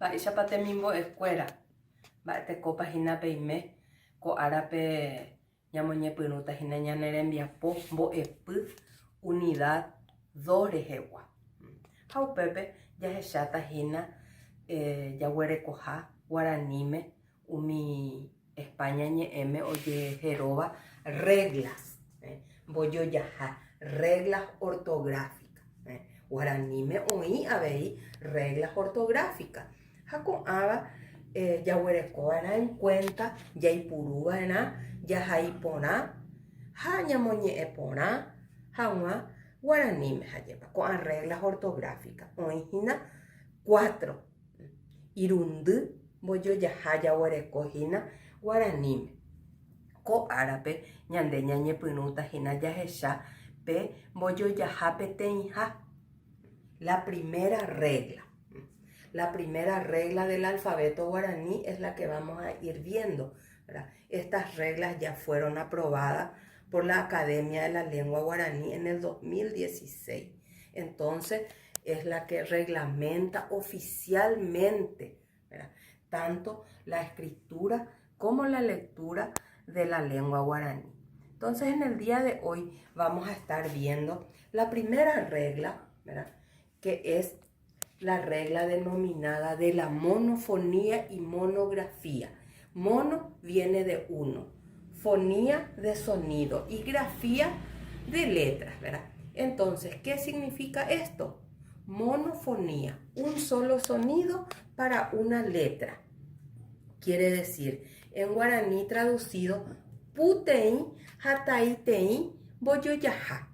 Mba'éichapa temimbo'ekuéra, mba'etekópa hína peime ko árape ñamoñepyrũta hína ñane rembiapo mbo'epy unidad dos rehegua. Ha upépe jahecháta hína jaguerekoha guaraníme umi España ñe'ẽme ojeheróva reglas, mbojojaha, reglas ortográficas. Guaraníme oĩ avei reglas ortográficas ha ko'ãva jaguerekova'erã en cuenta jaipuruva'erã jahai porã ha ñamoñe'ẽ porã hag̃ua guaraníme ha jepa ko'ã reglas ortográficas oĩ hína cuatro. Irundy mbojojaha jaguereko hína guaraníme. Ko árape ñande ñañepyrũta hína jahecha pe mbojojaha peteĩha, la primera regla. La primera regla del alfabeto guaraní es la que vamos a ir viendo, ¿verdad? Estas reglas ya fueron aprobadas por la Academia de la Lengua Guaraní en el 2016. Entonces, es la que reglamenta oficialmente, ¿verdad? Tanto la escritura como la lectura de la lengua guaraní. Entonces, en el día de hoy vamos a estar viendo la primera regla, ¿verdad? Que es la regla denominada de la monofonía y monografía. Mono viene de uno, fonía de sonido y grafía de letras, ¿verdad? Entonces, ¿qué significa esto? Monofonía, un solo sonido para una letra. Quiere decir, en guaraní traducido, puteĩ ha taiteĩ mbojojaha.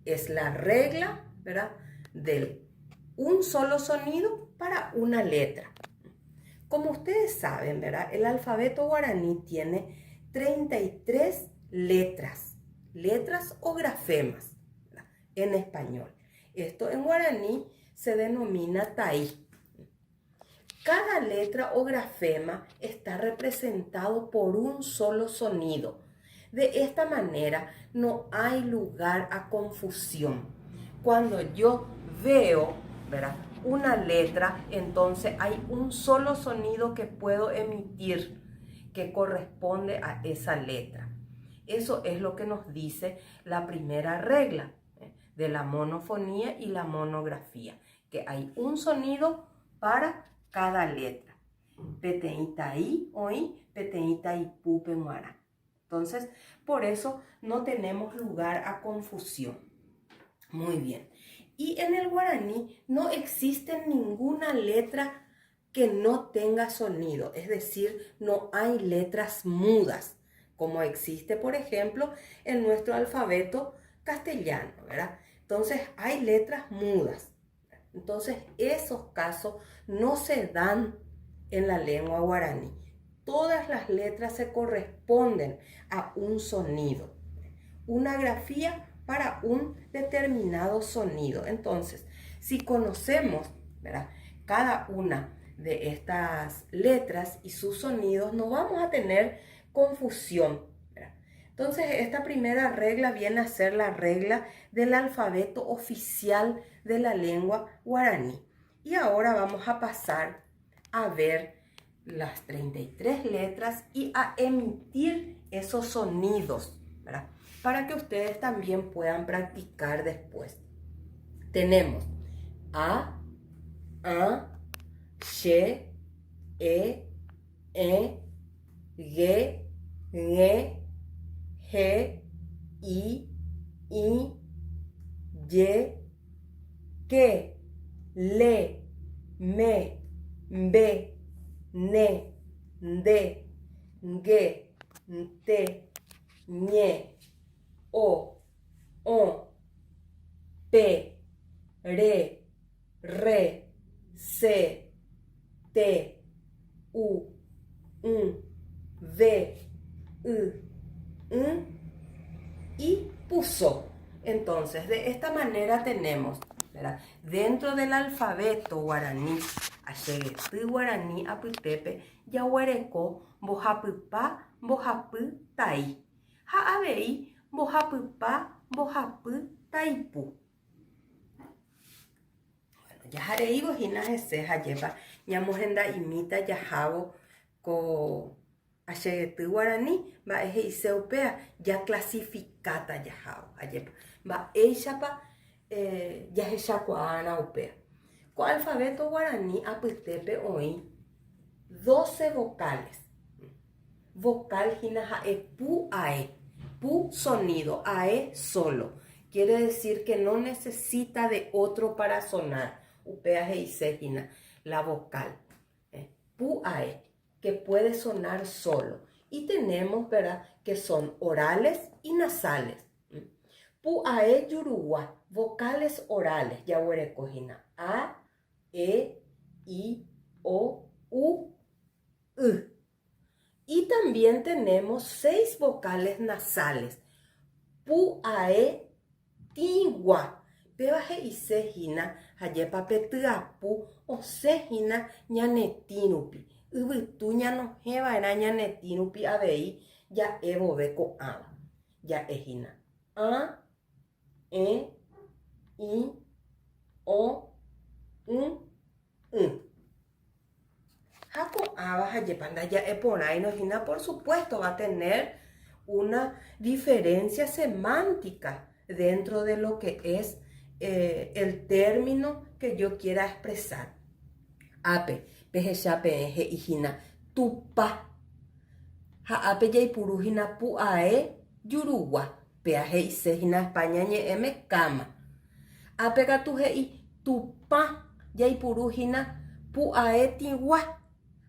Es la regla, ¿verdad? Del un solo sonido para una letra. Como ustedes saben, ¿verdad? El alfabeto guaraní tiene 33 letras, letras o grafemas en español. Esto en guaraní se denomina taí. Cada letra o grafema está representado por un solo sonido. De esta manera no hay lugar a confusión. Cuando yo veo, ¿verdad? una letra, entonces hay un solo sonido que puedo emitir que corresponde a esa letra. Eso es lo que nos dice la primera regla ¿eh? de la monofonía y la monografía, que hay un sonido para cada letra. Peteĩ tai oĩ peteĩ taipúpe g̃uarã. Entonces, por eso no tenemos lugar a confusión. Muy bien. Y en el guaraní no existe ninguna letra que no tenga sonido, es decir, no hay letras mudas, como existe, por ejemplo, en nuestro alfabeto castellano, ¿verdad? Entonces, hay letras mudas. Entonces, esos casos no se dan en la lengua guaraní. Todas las letras se corresponden a un sonido, una grafía para un determinado sonido. Entonces, si conocemos, ¿verdad? cada una de estas letras y sus sonidos, no vamos a tener confusión. Entonces, esta primera regla viene a ser la regla del alfabeto oficial de la lengua guaraní. Y ahora vamos a pasar a ver las 33 letras y a emitir esos sonidos, ¿verdad? Para que ustedes también puedan practicar después. Tenemos A, A, Che, E, E, G, G, G, I, I, Y, K, L, M, B, N, D, G, T, Ñ, O, Õ, P, R, R, C, T, U, Ũ, V, Y, Ỹ y puso. Entonces, de esta manera tenemos, ¿verdad? Dentro del alfabeto guaraní, achegety guaraní apytépe jaguereko mbohapypa mbohapy tai ha avei mbohapypa mbohapy taipu. Bueno, jahareívo hína hese ha jépa. ñamohenda'imíta jahávo ko achegety guarani, mba'e he'ise upéva jaklasifikáta jahávo, ajépa. Mba'éichapa jahechakuaárã upéva. Ko alfabeto guarani apytépe oĩ doce vocales. Vocal hína ha'e pu ae, pu sonido, ae solo. Quiere decir que no necesita de otro para sonar. Upéva he'ise hína la vocal. Pu ae, que puede sonar solo. Y tenemos, verdad, que son orales y nasales. Pu ae jurugua, vocales orales, jaguereko hína a, e, i, o, u, y. Y también tenemos seis vocales nasales, pu ae tĩgua. Péva he'ise hína hajépa pe tyapu osẽ hína ñane tĩ rupi. Yvytu ñanohẽ va'erã ñane tĩ rupi avei ja'e vove ko'ãva. Ja'e hína ã, ẽ, ĩ, o, ũ, y. Ha ko'ãva ha jepa ndaja'e porãirõ hína, por supuesto va a tener una diferencia semántica dentro de lo que es el término que yo quiera expresar. Ápe, pehecha peẽ he'i hína Tupã. Ha ápe jaipuru hína pu'ae jurugua, péa he'ise hína España ñe'ẽme káma. Ápe katu he'i Tupã jaipuru hína pu'ae tĩgua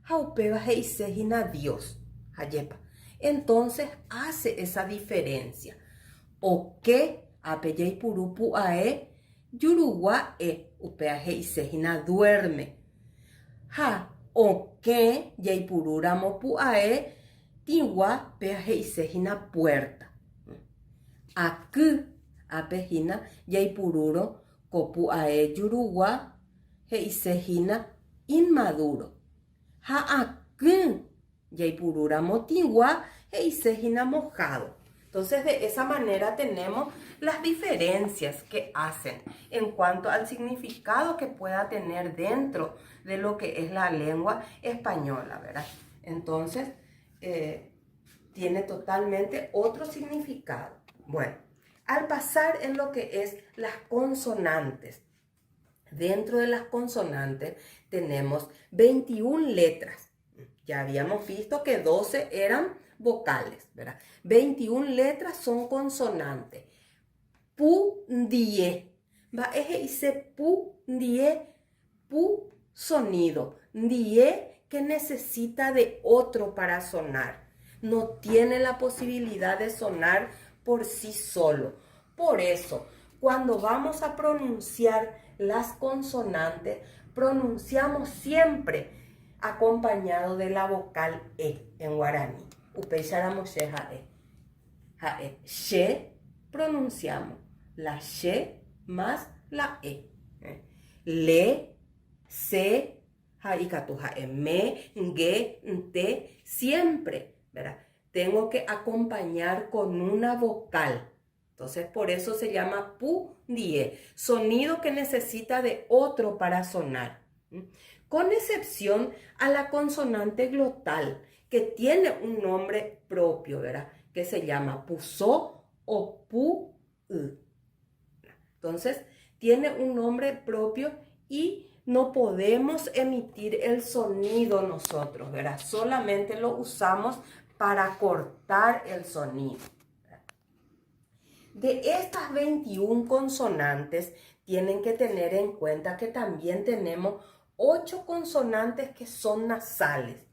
ha upéva he'ise hína Dios. Ajépa. Entonces hace esa diferencia. Oke, ápe jaipuru pu'ae jurugua e, upéva he'ise hína duerme. Ha okẽ jaipurúramo pu'ae tĩgua, péva he'ise hína puerta. Aky, ápe hína jaipurúrõ ko pu'ae jurugua he'ise hína inmaduro. Ha akỹ jaipurúramo tĩgua he'ise hína mojado. Entonces de esa manera tenemos las diferencias que hacen en cuanto al significado que pueda tener dentro de lo que es la lengua española, ¿verdad? Entonces, eh, tiene totalmente otro significado. Bueno, al pasar en lo que es las consonantes, dentro de las consonantes tenemos 21 letras. Ya habíamos visto que 12 eran vocales, ¿verdad? 21 letras son consonantes. Pu, ndie. Mba'e he'ise pu, ndie? Pu, sonido. Ndie que necesita de otro para sonar. No tiene la posibilidad de sonar por sí solo. Por eso, cuando vamos a pronunciar las consonantes, pronunciamos siempre acompañado de la vocal e en guaraní. Upéicharamo che ha'e. Ha'e che pronunciamos la che más la e. Le, se, ha ikatu ha'e me, nge, nte, siempre, ¿verdad? Tengo que acompañar con una vocal. Entonces, por eso se llama pu ndie, sonido que necesita de otro para sonar. Con excepción a la consonante glotal, que tiene un nombre propio, ¿verdad? Que se llama puso o pu y. Entonces, tiene un nombre propio y no podemos emitir el sonido nosotros, ¿verdad? Solamente lo usamos para cortar el sonido. De estas 21 consonantes, tienen que tener en cuenta que también tenemos 8 consonantes que son nasales.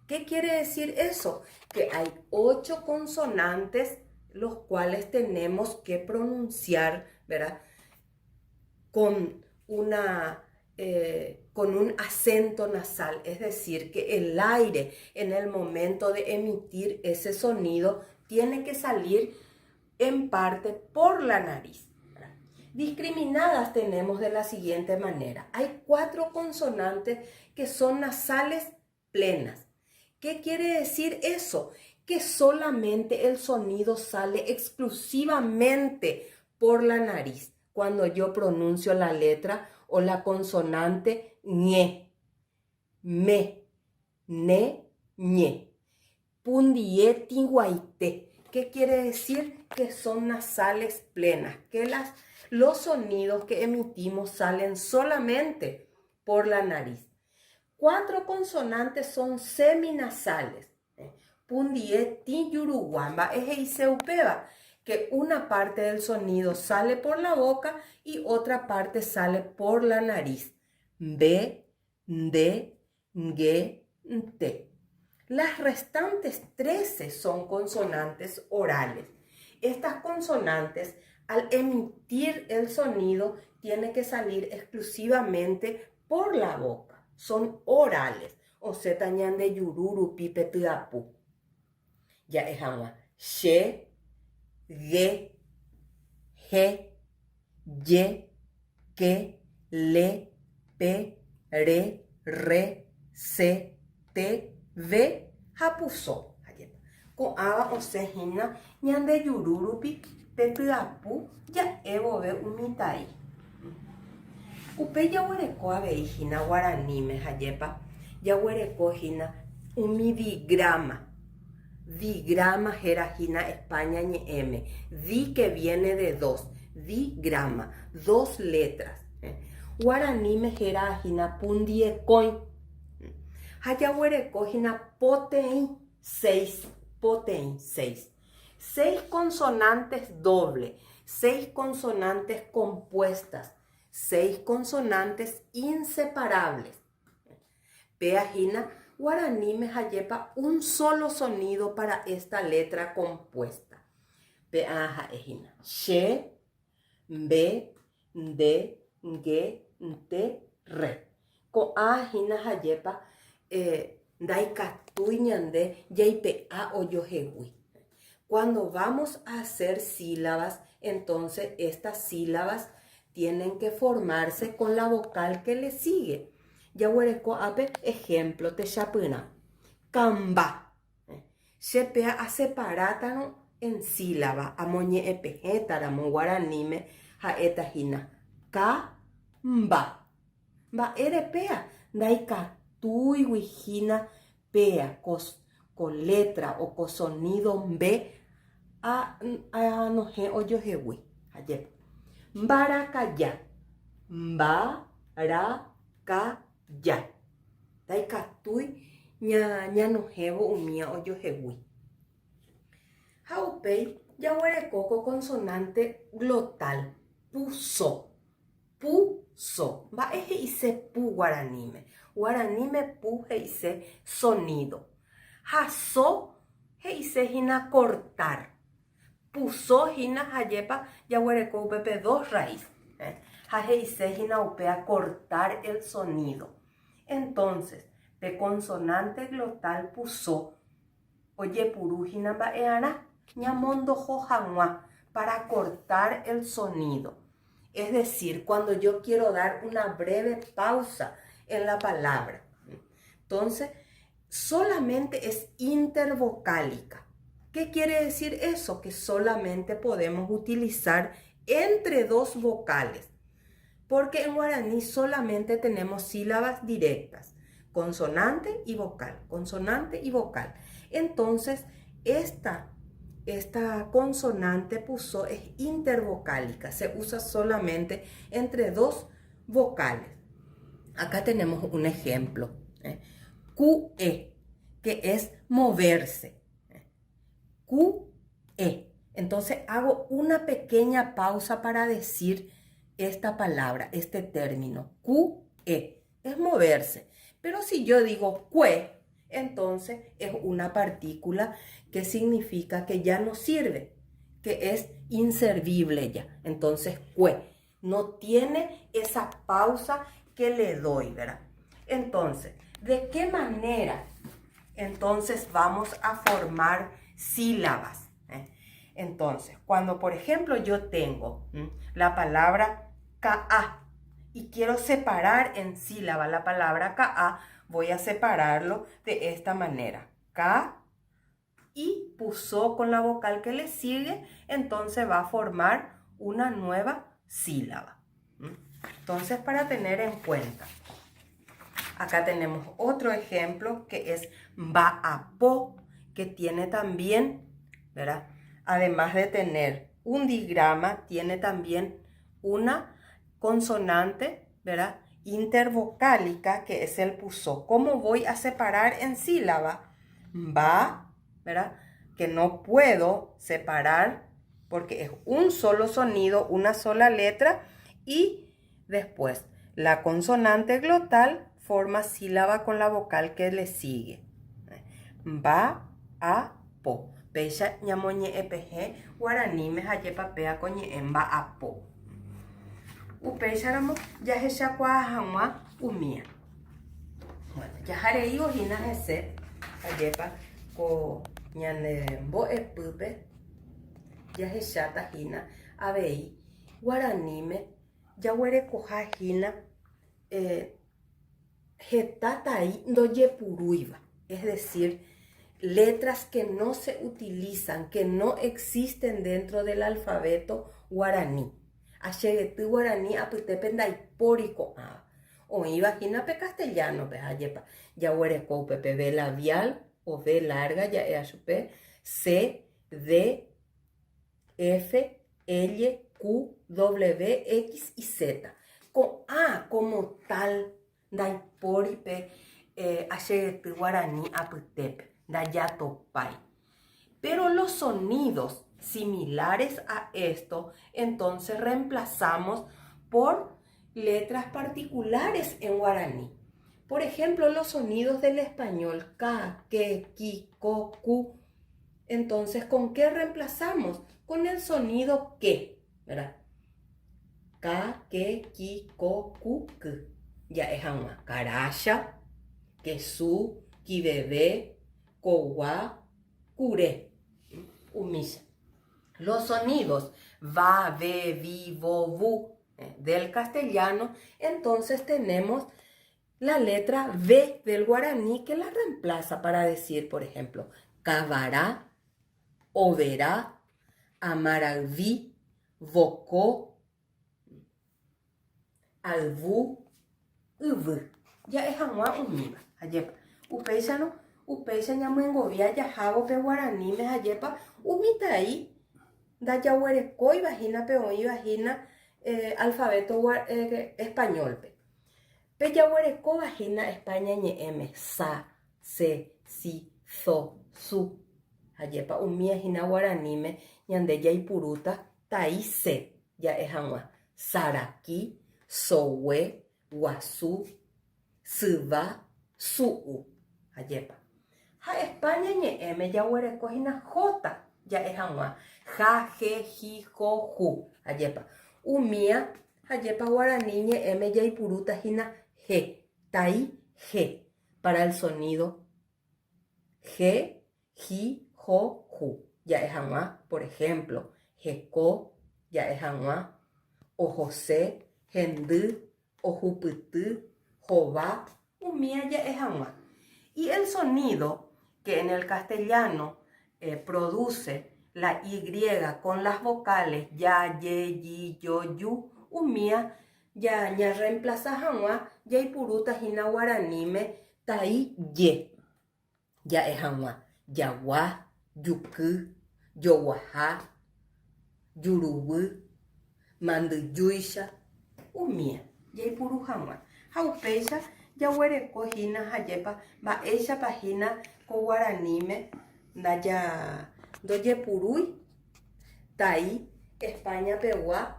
¿Qué quiere decir eso? Que hay 8 consonantes los cuales tenemos que pronunciar, ¿verdad? Con una, eh, con un acento nasal, es decir, que el aire en el momento de emitir ese sonido tiene que salir en parte por la nariz. Discriminadas tenemos de la siguiente manera. Hay cuatro consonantes que son nasales plenas. ¿Qué quiere decir eso? Que solamente el sonido sale exclusivamente por la nariz cuando yo pronuncio la letra o la consonante ñe. Me, Ne, Ñe. Pundie tĩguaite. Qué quiere decir? Que son nasales plenas, que las, los sonidos que emitimos salen solamente por la nariz. Cuatro consonantes son seminasales. Pundie tĩ jurugua. Mba'e he'ise upéva? Que una parte del sonido sale por la boca y otra parte sale por la nariz. Mbe, nde, nge, nte. Las restantes trece son consonantes orales. Estas consonantes, al emitir el sonido, tiene que salir exclusivamente por la boca. Son orales. Osẽta ñande juru rupi pe tyapu. Ja'e hag̃ua che, ge, he, je, ke, le, pe, re, rre, se, te, ve ha puso. Ajépa. Ko'ãva osẽ hína ñande juru rupi pe tyapu ja'e vove umi tai. Upéi jaguereko avei hína guaraníme, ajépa, jaguereko hína umi digrama. Digrama héra hína España ñe'ẽme, di que viene de dos, digrama, dos letras. Guaraníme héra hína pundiekõi. Ha jaguereko hína poteĩ, seis, poteĩ, seis. Seis consonantes doble, seis consonantes compuestas, seis consonantes inseparables. Péa hína guaraníme hajépa un solo sonido para esta letra compuesta. Pe'ã ha'e hína che, mbe, nde, nge, nte, re. Ko'ã hína hajépa ndaikatúi ñande jaipe'a ojohegui. Cuando vamos a hacer sílabas, entonces estas sílabas tienen que formarse con la vocal que le sigue. Jaguereko ápe ejemplo techapyrã. Kamba. Che péa aseparátarõ en sílaba, amoñe'ẽpehẽtaramo guaraníme ha'éta hína ka, mba. Mba'ére péa? Ndaikatúigui hína péa ko ko létra o ko sonido mbe a anohẽ ojohegui. Ajépa. Mbarakaja. Mba, ra, ka, ja. Ndaikatúi ñanohẽvo umía ojohegui. Ha upéi jaguereko ko consonante glotal, puso. Pu, so. Mba'e he'ise pu guaraníme? Guaraníme pu he'ise sonido. Ha so he'ise hína cortar. Puso hína hajépa jaguereko upépe dos raíz. Ha he'ise hína upéa cortar el sonido. Entonces, pe consonante glotal puso ojepuru hína mba'earã ñamondoho hag̃ua para cortar el sonido. Es decir, cuando yo quiero dar una breve pausa en la palabra. Entonces, solamente es intervocálica. ¿Qué quiere decir eso? Que solamente podemos utilizar entre dos vocales. Porque en guaraní solamente tenemos sílabas directas, consonante y vocal, consonante y vocal. Entonces, esta, esta consonante puso es intervocálica, se usa solamente entre dos vocales. Acá tenemos un ejemplo. ¿eh? QE, que es moverse. Q, E. Entonces hago una pequeña pausa para decir esta palabra, este término. Q, E. Es moverse. Pero si yo digo cue, entonces es una partícula que significa que ya no sirve, que es inservible ya. Entonces, cue. No tiene esa pausa que le doy, ¿verdad? Entonces, ¿de qué manera entonces vamos a formar sílabas? ¿Eh? Entonces, cuando por ejemplo yo tengo la palabra KA y quiero separar en sílaba la palabra KA, voy a separarlo de esta manera. K y puso con la vocal que le sigue, entonces va a formar una nueva sílaba. Entonces, para tener en cuenta. Acá tenemos otro ejemplo que es mba'apo, que tiene también, ¿verdad? Además de tener un digrama, tiene también una consonante, ¿verdad? Intervocálica, que es el puso. ¿Cómo voy a separar en sílaba? Mba, ¿verdad? Que no puedo separar porque es un solo sonido, una sola letra y después la consonante glotal forma sílaba con la vocal que le sigue. Mba, a, po. Péicha ñamoñe'ẽpehẽ guaraníme ha jepa péa ko ñe'ẽ mba'apo. Upéicharamo jahechakuaa hag̃ua umía. Bueno, jahareívo hína hese, ajépa ko ñane mbo'epýpe jahecháta hína avei guaraníme jaguerekoha hína eh, heta tai ndojepurúiva, es decir, letras que no se utilizan, que no existen dentro del alfabeto guaraní. Achegety guarani apytépe ndaipóri ko'ãva. Oĩva hína pe castellano-pe, ajépa jaguereko upépe B labial o B larga ja'éva chupe, C, D, F, L, Q, W, X y Z. Ko'ã como tal ndaipóri pe achegety guarani apytépe, ndajatopái. Pero los sonidos similares a esto, entonces reemplazamos por letras particulares en guaraní. Por ejemplo, los sonidos del español K, K, Ki, Ko, Ku. Entonces, ¿con qué reemplazamos? Con el sonido que, ¿verdad? Ka, ke, ki, ko, ku, ky. Ja'e hag̃ua karacha, kesu, kiveve, kogua, kure. Umícha. Los sonidos va, ve, vi, vo, vu del castellano, entonces tenemos la letra V del guaraní que la reemplaza para decir, por ejemplo, kavara, overa, amarayvi, voko, ayvu, yvy. Ja'e hag̃ua umíva, ajépa. Upéicharõ, upéicha ñamyengovia jahávo pe guaraníme, ajépa, umi tai ndajaguerekóiva hína pe oĩva hína alfabeto español-pe. Pe jaguerekóva hína España ñe'ẽme, sa, se, si, so, su. Ajépa umía hína guaraníme ñande jaipurúta tai se ja'e hag̃ua, saraki, sogue, guasu, syva, su'u. Ajépa. Ha España ñe'ẽme jaguereko hína jota ja'e hag̃ua, ja, je, ji, jo, ju. Ajépa. Umía Ajépa guarani ñe'ẽme jaipurúta hína he, tai, he, para el sonido he, ji, jo, ju, ja'e hag̃ua, por ejemplo, heko, ja'e hag̃ua, ohose, hendy, ohupyty, hova, umía ja'e hag̃ua. Y el sonido que en el castellano produce la Y con las vocales ya, ye, yi, yo, yu, umía ja ñarreemplaza hag̃ua jaipurúta hína guaraníme tai ye ja'e hag̃ua jagua, juky, joguaha, juruguy, mandyjúicha, umía jaipuru hag̃ua. Ha upéicha jaguereko hína hajépa mba'éichapa hína ko guaraníme ndaja ndojepurúi tai España pegua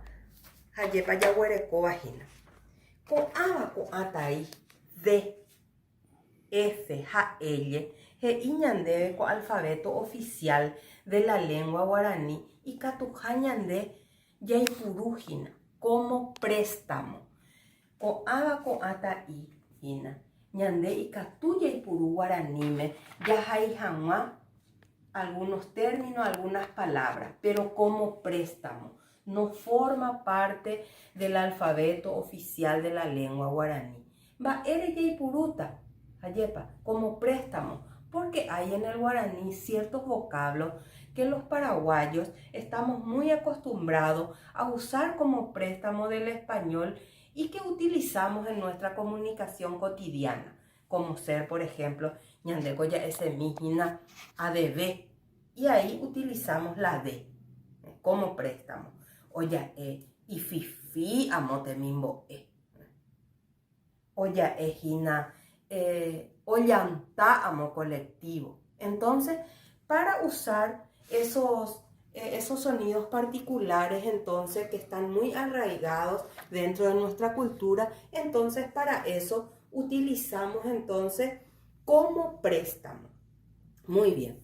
hajépa jaguerekóva hína. Ko'ãva ko'ã tai de. F ha L he'i ñandéve ko alfabeto oficial de la lengua guarani ikatuha ñande jaipuru hína como préstamo. Ko'ãva ko'ã ta'i hína ñande ikatu jaipuru guaraníme jahai hag̃ua algunos términos, algunas palabras, pero como préstamo, no forma parte del alfabeto oficial de la lengua guarani. Mba'ére jaipurúta? Ajépa, como préstamo, porque hay en el guaraní ciertos vocablos que los paraguayos estamos muy acostumbrados a usar como préstamo del español y que utilizamos en nuestra comunicación cotidiana. Como ser, por ejemplo, ñandéko ja'esemi hína adeve y ahí utilizamos la de como préstamo. O ja'e ififi amo temimbo'e. O ja'e hína ollanta amo colectivo. Entonces, para usar esos, esos sonidos particulares entonces que están muy arraigados dentro de nuestra cultura, entonces para eso utilizamos entonces como préstamo. Muy bien.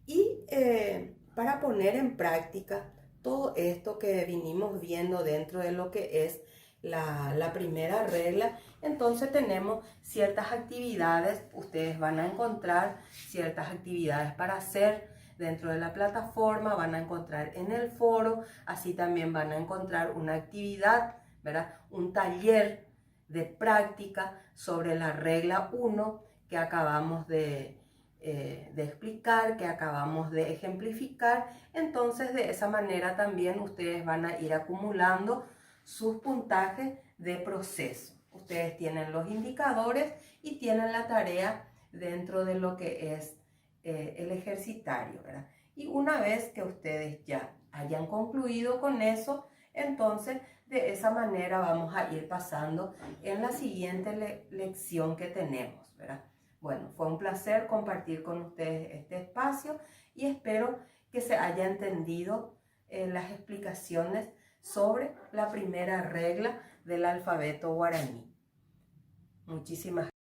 Y eh, para poner en práctica todo esto que vinimos viendo dentro de lo que es la, la primera regla, entonces tenemos ciertas actividades, ustedes van a encontrar ciertas actividades para hacer dentro de la plataforma, van a encontrar en el foro, así también van a encontrar una actividad, ¿verdad? Un taller de práctica sobre la regla 1 que acabamos de, eh, de explicar, que acabamos de ejemplificar. Entonces, de esa manera también ustedes van a ir acumulando sus puntajes de proceso. Ustedes tienen los indicadores y tienen la tarea dentro de lo que es eh, el ejercitario, ¿verdad? Y una vez que ustedes ya hayan concluido con eso, entonces de esa manera vamos a ir pasando en la siguiente lección que tenemos, ¿verdad? Bueno, fue un placer compartir con ustedes este espacio y espero que se haya entendido eh, las explicaciones sobre la primera regla del alfabeto guaraní. Muchísimas.